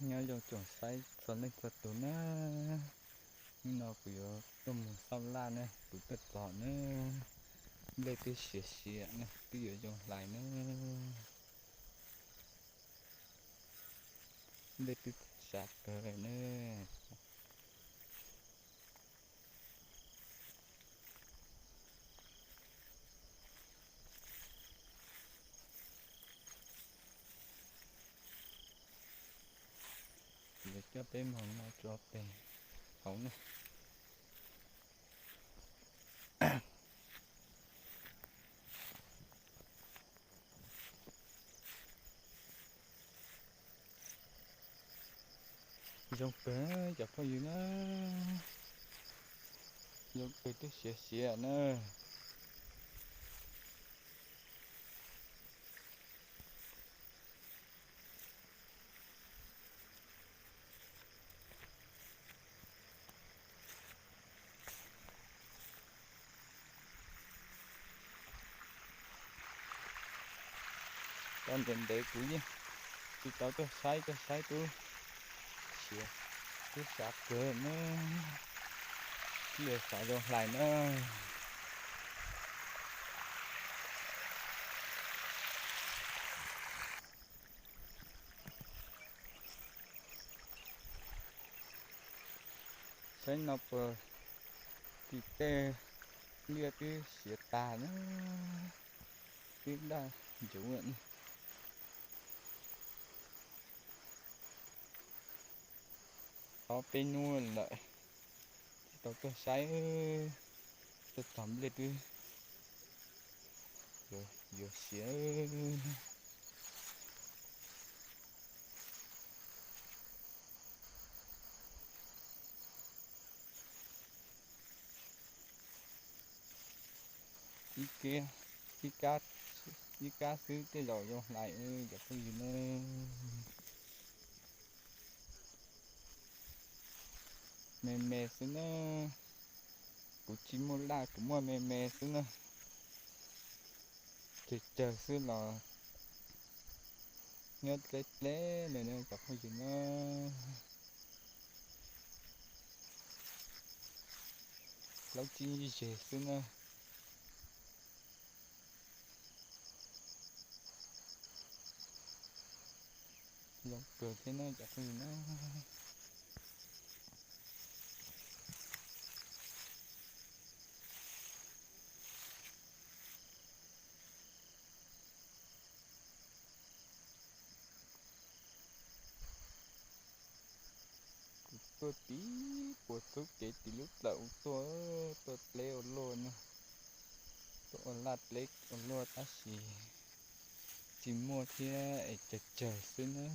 Nyob zoo tsoom saib txhua leej txhua tus na, hnub no kuv yuav tuaj mus xauj laj na, kuv tuaj txog na, nplej twb siav siav na, twb yuav zoo hlais na, nplej twb sav kawg na. Kuv yuav coj peb mus no tso pem hauv na. Zoo kawg cov phooj ywg na, zoo kawg twb siav siav na. Tau ntev ntev kuv yeej tsis tau tuaj saib, tuaj saib twb siav, twb sav kawg na, twb yuav sav zoo hlais na. Saib no puas tim tej liaj twb siav tag na, twb daj ncuv lawm. Ob peb hnub lawm tsis tau tuaj saib, tuaj txog nplej twb yuav siav. Ib, ib kab xwb tej zaum zoo hlais cov phooj ywg na. Me me xwb na, kuv tsis muaj laj, kuv muaj me me xwb na. Cawg cawg xwb los nyob dleb dleb li na cov phooj ywg na. Laub tsib zeg xwb na. Zoo kawg thiab na cov phooj ywg na. Kuv tuaj tim puag txub kev tim lub plawv ua tuaj, tuaj dleb ua luaj na, tuaj ua laj dleb ua luaj tab sis tsis muaj thiab es cawg cawg xwb na.